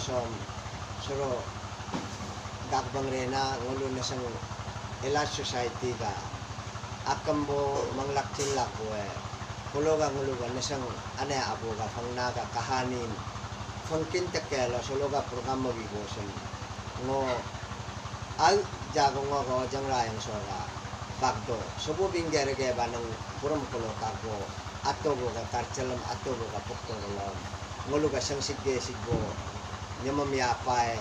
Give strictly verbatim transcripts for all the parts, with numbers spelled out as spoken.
Som suro dak bang rena ngulu nasang Elite Society ga akambo manglak chinlak bo e. Kulo ga ngulu ga nasang ane abo ga fangna ga kahani fangkin teke lo solo ga program mo bibo sem. Ngo al jago ngo go jangra yang so ga bakdo. Sobo bingge rege banang puram kulo kago. Ato bo ga tarchelem, ato bo ga pokto lo. Ngulu ga sangsik ge sikbo nyamam ya pae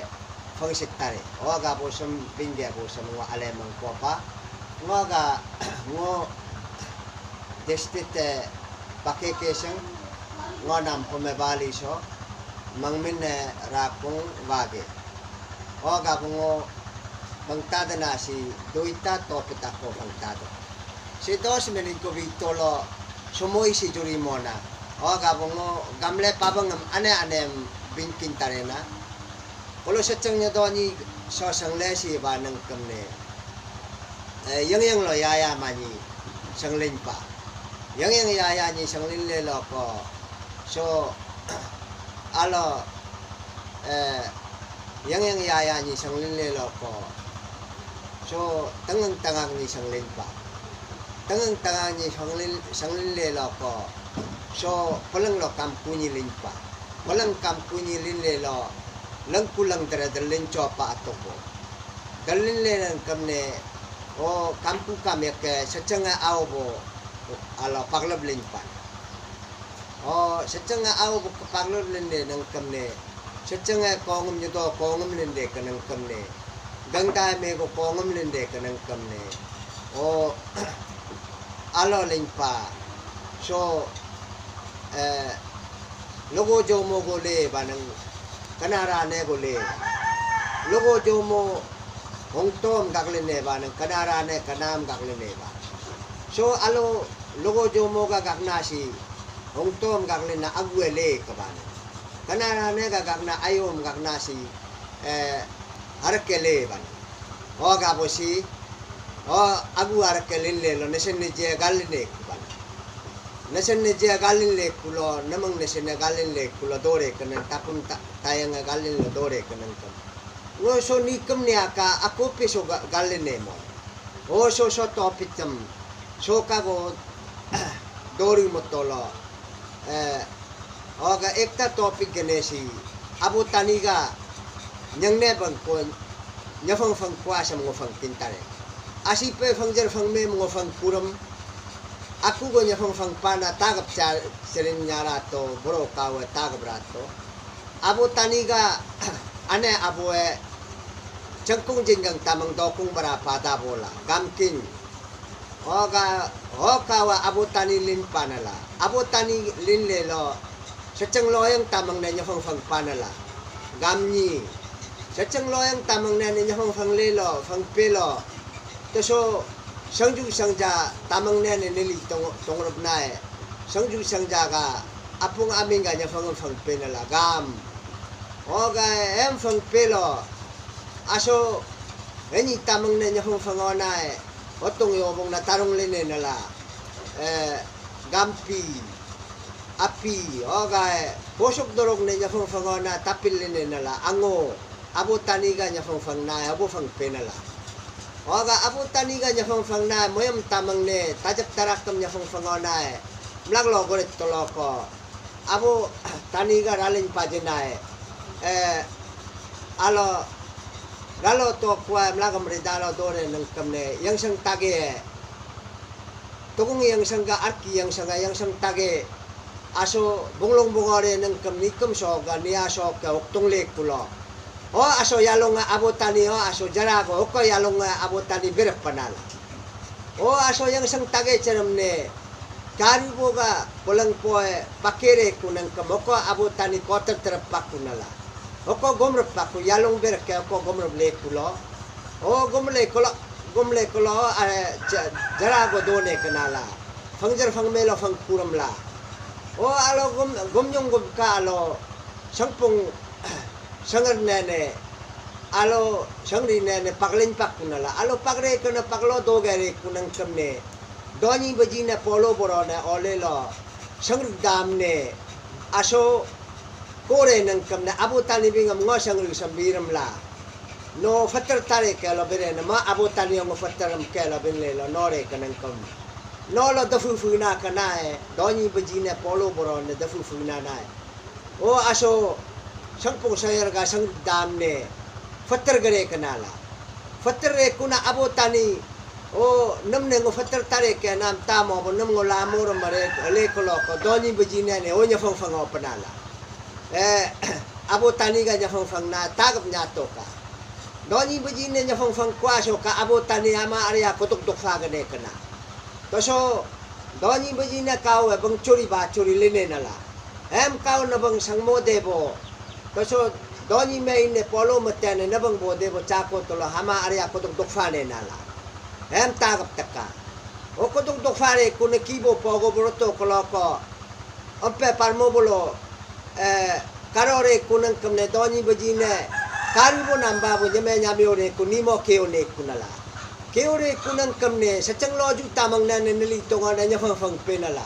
fangsik tare. O ga bo sem bingge bo sem ngo ale mang kopa. Ngo ga ngo district te pake keseng ngo nam pome bali so mangmin ne rakung wage. O ga bo ngo pangtadana si doita topita ko pangtado. Si dos minit ko bi tolo somoi si juri mona. O ga bo ngo gamle pabangam ane ane bingkin tarena. Kolo secheng nya doni so sangle si ba nangkam ne. Eh, yang yang lo yaya mani sanglen pa. Yang yang yaya ni sanglen le lo ko. So alo, eh, yang yang yaya ni sanglen le lo ko. So tangang tangang ni sanglen pa. Tangang tangang ni sanglen, sanglen le lo ko. So palang lo kampu ni len pa. Palang kampu ni len le lo. Lang kulang dere delen chopa atoko. Delen le nangkam ne. O kampu kam yak secheng au bo alo paglap len pan. O secheng au bo paglap len de nangkam ne. Secheng kongam nyedo kongam len de ke nangkam ne. Gangda me go kongam len de ke nangkam ne. O alo len pa. So eh logo jomo go le banang kanara ne go le. Logo jomo hongtom gak len ne banang kanara ne kanam gak len ne ba. So alo logo jomo ga gak na si hongtom gak len na ague le ke banang. Kanara ne ga gak na ayom gak na si eh harke le banang. O ga bo si o agu harke len le lo nesen ne je gal ne ku banang. Nesen ne je galin le kulo, namang nesen ne galin le kulo dore kenen tapun ta-, tayang galin le dore kenen kem. Ngo so ni kem ni aka, aku pi so ga-, galin ne mo. O so so topic tem. So ka go dori motolo. Eh, o ga ekta topic gene si. Abu Tani ga nyang ne bang ko nyafang fang kuasa ngo fang tintare. Asi pe fang jer fang me ngo fang kuram. Aku go nyafang fang pana tagap cha-, cherin nyara to, boro kawe tagap rato. Abu Tani ga ane abu e chengkung jinggang tamang dokung bara pada bola, gamkin. Hoga, hokawa Abu Tani lin panala. Abu Tani lin lelo, secheng loyang tamang ne nyafang fang panala. Gamni. Secheng loyang tamang ne nyafang fang lelo, fang pelo. Teso sangju sangja tamang ne ne nili tong-, tongrup nae. Sangju sangja ga apung aming ga nyafang fang penala gam. Hoga em fang pelo. Aso eni tamang ne nyafang fang onae. Hotung yobong na tarung lene nala. Eh, gampi. Api, oga, eh, posok dorok ne nyafang fang na tapil ne nala, ango, Abu Tani ga nyafang fang na, Abu fang penala. Oga, Abu Tani ga nyafang fang na, moyam tamang ne, tajak tarakam nyafang fang na, eh, mlak lo goret toloko. Abu Tani ga ralin pajinai, eh, alo, ralo to kuai mlagam ridalo dore nengkam ne, yang sang tage, Tukung yang sangga arki yang sangga yang sang tage. Aso bunglung bungore nengkem nikem soga nia soke uktung lekulo. O aso yalunga Abu Tani o aso jarago oko yalunga Abu Tani berep panala. O aso yang sang tage cerem ne. Kari boga pulang poe pakere ku nengkem oko Abu Tani koter terep pakunala. Oko gomrep paku yalung berke oko gomrep lekulo. O gomle kulo. Gumle kulo, eh, ja-, jara go done kenala. Fangjar fangmelo fangkuram la. O alo gum, gumnyung gumka alo. Sangpung, sangar nene. Alo sangri nene paglin pakunala. Alo pagre kena paglo dogere kunang kemne. Doni bajina polo borone olelo. Sangri damne. Aso Kore nengkem ne Abu Tani bingam ngo sangri sambiram la. No fatar tare ke lo bere ne ma Abu Tani ngo fatar ke lo bin le lo nore ke nengkem. No lo dafu funa kana e, Donyi Baji ne Polo Boro ne dafu funa na e. O aso sangpung sayar ga sang dam ne fatar gare kana la. Fatar re kuna Abu Tani, o nam ne ngo fatar tare ke nam tamo bo nam ngo lamo ro mare le kolo ko Donyi Baji ne ne o nya fang fang o panala. Eh, Abu Tani ga nya fang fang na tagap nya toka. Donyi Baji ne nya fang fang kwa so ka Abu Tani ama area kotuk dok fa ga ne kana. Toso Donyi Baji ne kau e bang churi ba churi lene nala. Em kau na bang sangmo debo. Toso Donyi me ine Polo mate ne na bang bo debo chako tolo hama area kotuk dok fa ne nala. Em tagap taka. O kotuk dok fa re kuna kibo pogo boroto koloko. Ampe parmo bolo, eh, karore kunang kamne Donyi Baji ne, karibo namba bo nyame nyame ore kunimo keo ne kunala. Keo re kunang kamne, sachang loju tamang na ne neli tongo na nyafang fang penala.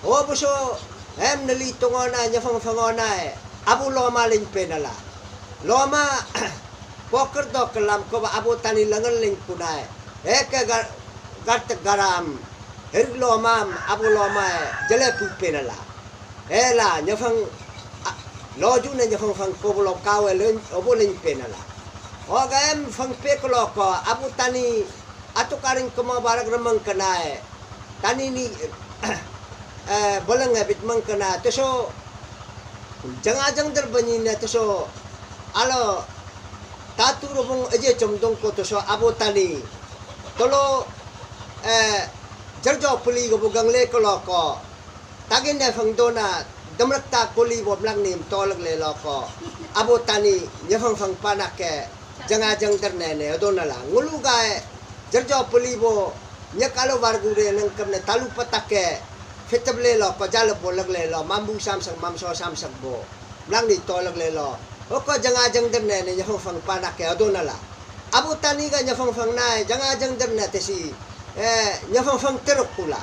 O buso, em neli tongo na nyafang fang ona e, Abu Loma ling penala. Loma, poker do kelam ko ba Abu Tani lengan ling kunai. Eke gar, gartek garam, Herik Lomam, Abu Loma e, jele pu penala. Ela nyafang, a, loju ne nyafang fang ko bolo kawe len, obo len penala. Oga em fang pe ko loko, Abu Tani, atu karing kema barak remang kena e. Tani ni, eh, beleng e bit mang kena, teso, janga jang der banyi ne teso, alo, tatu robong eje chom dong ko teso, Abu Tani. Tolo, eh, jarjo peli ko bugang le ko loko. Tagin ne fang dona, demrak ta kuli bo mlak nim tolak le loko. Abu Tani, nyafang fang panak ke, janga jang der ne ne, dona la. Ngulu ga e, jarjo peli bo, nyakalo wargu re nengkam ne talu patak ke, fitable lo, ko jalap bo lag le lo, mambu samsak, mamso samsak bo. Mlang ni to lag le lo. Oko janga jang der ne, ne nyafang fang panak ke, adona la. Abu Tani ga nyafang fang nai, janga jang der ne tesi, eh, nyafang fang teruk kula.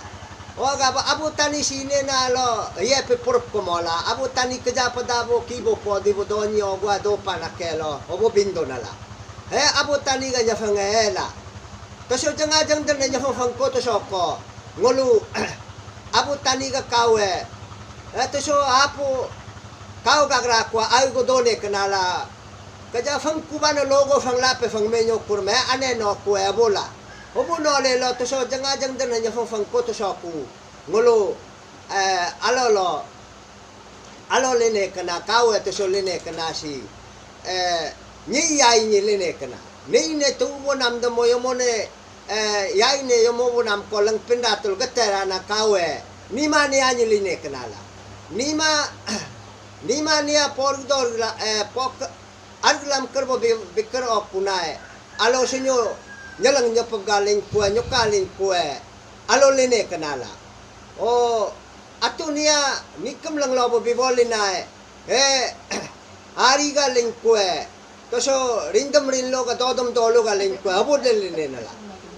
Oga ba Abu Tani si ne na lo, ye pe purup ko mola. Abu Tani keja pada bo, ki bo po, di bo do nyi, ogwa do panak ke lo, obo bindo na la. He, Abu Tani ga nyafang e la. Toso janga jang der ne nyafang fang ko toso ko. Ngulu, Abu Tani ga kau e. Eh, toso apu kau gagra ko au go done kenala. Kaja fang kuba ne logo fang lape fang menyo kurme ane no ko e bola. Obu no le lo toso janga jang der ne nyafang fang ko toso ku. Ngulu, eh, alo lo. Alo lene kena, kau e teso lene kena si, eh, nyi yai nyi lene kena. Nyi ne tu bo nam de moyo mone, eh, yai ne yomo bo nam ko leng pinda tul getera na kau e. Nima nia nyi lene kena la. Nima, nima nia por dor la, eh, pok, arglam kerbo bi-, bikar ok punai. Alo sinyo, nyelang nyepega ling kue, nyoka ling kue. Alo lene kena la. O, atu nia, nikem lang lo bo bibol linai. Eh, ari ga ling kue. Toso rindem rin lo ga dodem dolo ga ling kue. Abu de line nala.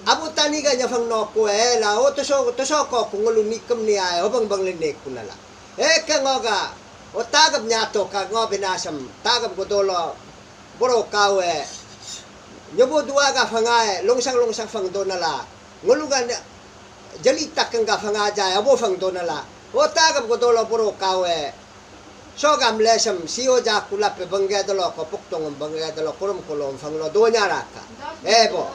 Abu Tani ga nyafang no kue la. O, toso, toso ko kungulu nikem nia. Obang bang line kunala. Eh, ke ngoga. O, tagap nyato ka ngo binasam. Tagap godolo. Boro kau e. Nyobo dua ga fanga e, lungsang lungsang fang dona la. Ngulu ga ne, jali takeng ga fanga ja e, abo fang dona la. O tagap godolo boro kau e. So gam lesem, sio ja kulap pe bangge dolo ko puktong bangge dolo kurum kulom fang lo donya raka. Ebo.